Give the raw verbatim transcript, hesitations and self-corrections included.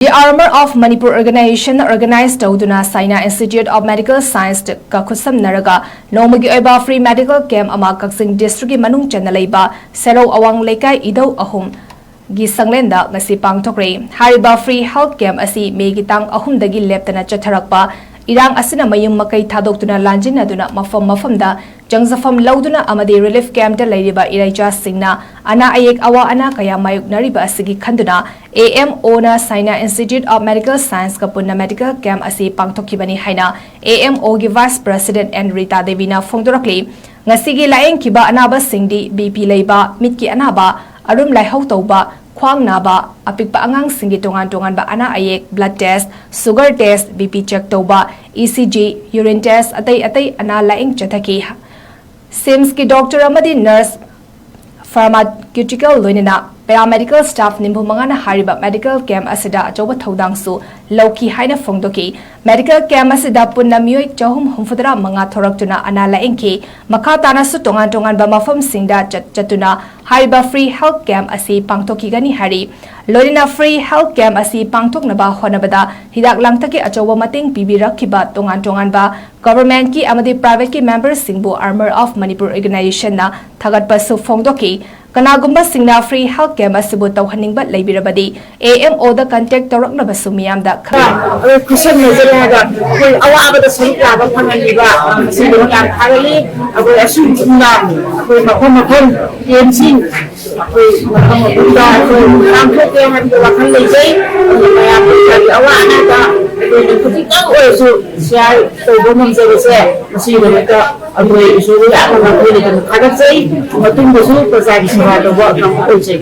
The Armor of Manipur Organization organize ꯇꯧꯗꯨꯅ China Institute of Medical Science ꯀ ꯈꯨꯠꯁꯝꯅꯔꯒ ꯅꯣꯡꯃꯒꯤ ꯑꯣꯏꯕ free medical camp ꯑꯃ ꯀꯛꯆꯤꯡ district ꯀꯤ ꯃꯅꯨꯡ ꯆꯟꯅ ꯂꯩꯕ ꯁꯦꯔꯧ ꯑꯋꯥꯡ ꯂꯩꯀꯥꯏ ꯏꯙꯧ ꯑꯍꯨꯝ ꯒꯤ ꯁꯪꯂꯦꯟꯗ ꯉꯁꯤ ꯄꯥꯡꯊꯣꯛꯈ꯭ꯔꯦ꯫ ꯍꯥꯏꯔꯤꯕ free health camp ꯑꯁꯤ May ꯒꯤ ꯇꯥꯡ ꯑꯍꯨꯝꯗꯒꯤ ꯂꯦꯞꯇꯅ ꯆꯠꯊꯔꯛꯄ ꯏꯔꯥꯡ ꯑꯁꯤꯅ ꯃꯌꯨꯝ ꯃꯀꯩ ꯊꯥꯗꯣꯛꯇꯨꯅ ꯂꯥꯟꯖꯤꯟꯅꯗꯨꯅ ꯃꯐꯝ ꯃꯐꯝꯗ ꯆꯪꯖꯐꯝ ꯂꯧꯗꯨꯅ ꯑꯃꯗꯤ relief camp ꯇ ꯂꯩꯔꯤꯕ ꯏꯔꯩꯆꯥꯁꯤꯡꯅ ꯑꯅꯥ ꯑꯌꯦꯛ ꯑꯋꯥ ꯑꯅꯥ ꯀꯌꯥ ꯃꯥꯌꯣꯛꯅꯔꯤꯕ ꯑꯁꯤꯒꯤ ꯈꯟꯗꯨꯅ A M O ꯅ China Institute of Medical Science ꯀ ꯄꯨꯟꯅ medical camp ꯑꯁꯤ ꯄꯥꯡꯊꯣꯛꯈꯤꯕꯅꯤ ꯍꯥꯏꯅ A M O ꯒꯤ vice president N ꯔꯤꯇꯥ ꯗꯦꯕꯤꯅ ꯐꯣꯡꯗꯣꯔꯛꯂꯤ꯫ ꯉꯁꯤꯒꯤ ꯂꯥꯌꯦꯡꯈꯤꯕ ꯑꯅꯥꯕꯁꯤꯡꯗꯤ B P ꯂꯩꯕ, ꯃꯤꯠꯀꯤ ꯑꯅꯥꯕ, ꯑꯔꯨꯝ ꯂꯥꯏꯍꯧ ꯇꯧꯕ, ꯈ꯭ꯋꯥꯡ ꯅꯥꯕ, ꯑꯄꯤꯛꯄ ꯑꯉꯥꯡꯁꯤꯡꯒꯤ ꯇꯣꯉꯥꯟ ꯇꯣꯉꯥꯟꯕ ꯑꯅꯥ ꯑꯌꯦꯛ, blood test, sugar test, B P check ꯇꯧꯕ, E C G, urine test, ꯑꯇꯩ ꯑꯇꯩ ꯑꯅꯥ ꯂꯥꯌꯦꯡ ꯆꯠꯊꯈꯤ꯫ SIMS ꯀꯤ doctor ꯑꯃꯗꯤ nurse, pharmaceutical ꯂꯣꯏꯅꯅ paramedical staff ꯅꯤꯐꯨ ꯃꯉꯥꯅ ꯍꯥꯏꯔꯤꯕ medical camp ꯑꯁꯤꯗ ꯑꯆꯧꯕ ꯊꯧꯗꯥꯡꯁꯨ ꯂꯧꯈꯤ ꯍꯥꯏꯅ ꯐꯣꯡꯗꯣꯛꯈꯤ꯫ Medical camp ꯑꯁꯤꯗ ꯄꯨꯟꯅ ꯃꯤꯑꯣꯏ ꯆꯍꯨꯝ ꯍꯨꯝꯐꯨꯇꯔꯥ ꯃꯉꯥ ꯊꯣꯔꯛꯇꯨꯅ ꯑꯅꯥ ꯂꯥꯌꯦꯡꯈꯤ꯫ ꯃꯈꯥ ꯇꯥꯅꯁꯨ ꯇꯣꯉꯥꯟ ꯇꯣꯉꯥꯟꯕ ꯃꯐꯝꯁꯤꯡꯗ ꯆꯠ-, ꯆꯠꯇꯨꯅ ꯍꯥꯏꯔꯤꯕ free health camp ꯑꯁꯤ ꯄꯥꯡꯊꯣꯛꯈꯤꯒꯅꯤ ꯍꯥꯏꯔꯤ꯫ ꯂꯣꯏꯅꯅ free health camp ꯑꯁꯤ ꯄꯥꯡꯊꯣꯛꯅꯕ ꯍꯣꯠꯅꯕꯗ ꯍꯤꯗꯥꯛ ꯂꯥꯡꯊꯛꯀꯤ ꯑꯆꯧꯕ ꯃꯇꯦꯡ ꯄꯤꯕꯤꯔꯛꯈꯤꯕ ꯇꯣꯉꯥꯟ ꯇꯣꯉꯥꯟꯕ government ꯀꯤ ꯑꯃꯗꯤ private ꯀꯤ member ꯁꯤꯡꯕꯨ Armor of Manipur Organization ꯅ ꯊꯥꯒꯠꯄꯁꯨ ꯐꯣꯡꯗꯣꯛꯈꯤ꯫ ꯀꯅꯥꯒꯨꯝꯕꯁꯤꯡꯅ free health camp ꯑꯁꯤꯕꯨ ꯇꯧꯍꯟꯅꯤꯡꯕ ꯂꯩꯕꯤꯔꯕꯗꯤ A M O the contact ꯇꯧꯔꯛꯅꯕꯁꯨ ꯃꯤꯌꯥꯝꯗ ꯈꯪꯍꯟ- ꯑꯩꯈꯣꯏ ꯈꯨꯠꯁꯝꯅꯖꯔꯤ ꯍꯥꯏꯕ ꯑꯩꯈꯣꯏ ꯑꯋꯥꯕꯗ ꯁꯔꯨꯛ ꯌꯥꯕ ꯐꯪꯍꯜꯂꯤꯕ ꯃꯁꯤꯗ ꯌꯥꯝ ꯊꯥꯒꯠꯂꯤ꯫ ꯑꯩꯈꯣꯏ ꯑꯁꯨꯝꯅ ꯑꯩꯈꯣꯏ ꯃꯐꯝ ꯃꯐꯝ camp ꯁꯤꯡ ꯑꯩꯈꯣꯏ ꯃꯐꯝ ꯃꯐꯝꯗ ꯑꯩꯈꯣꯏ ꯄꯥꯡꯊꯣꯛꯀꯦ ꯍꯥꯏꯕꯒꯤ ꯋꯥꯈꯜ ꯂꯩꯖꯩ꯫ ꯑꯗꯨꯅ ꯃꯌꯥꯝ ꯄꯩꯁꯥꯒꯤ ꯑꯋꯥ ꯑꯅꯥꯗ ꯑꯩꯈꯣꯏꯅ ꯈꯖꯤꯛꯇꯪ ꯑꯣꯏꯔꯁꯨ share ꯇꯧꯕ ꯉꯝꯖꯕꯁꯦ ꯃꯁꯤꯒꯤꯗꯃꯛꯇ ꯑꯩꯈꯣꯏ ꯏꯁꯣꯔꯕꯨ ꯌꯥꯝꯅ ꯃꯈꯣꯏꯗ ꯊꯥꯒꯠꯆꯩ꯫ ꯃꯇꯨꯡꯗꯁꯨ ꯄ꯭ꯔꯖꯥꯒꯤ ꯁꯦꯕꯥ ꯇꯧꯕ ꯉꯝꯕ ꯑꯣꯏꯖꯩ꯫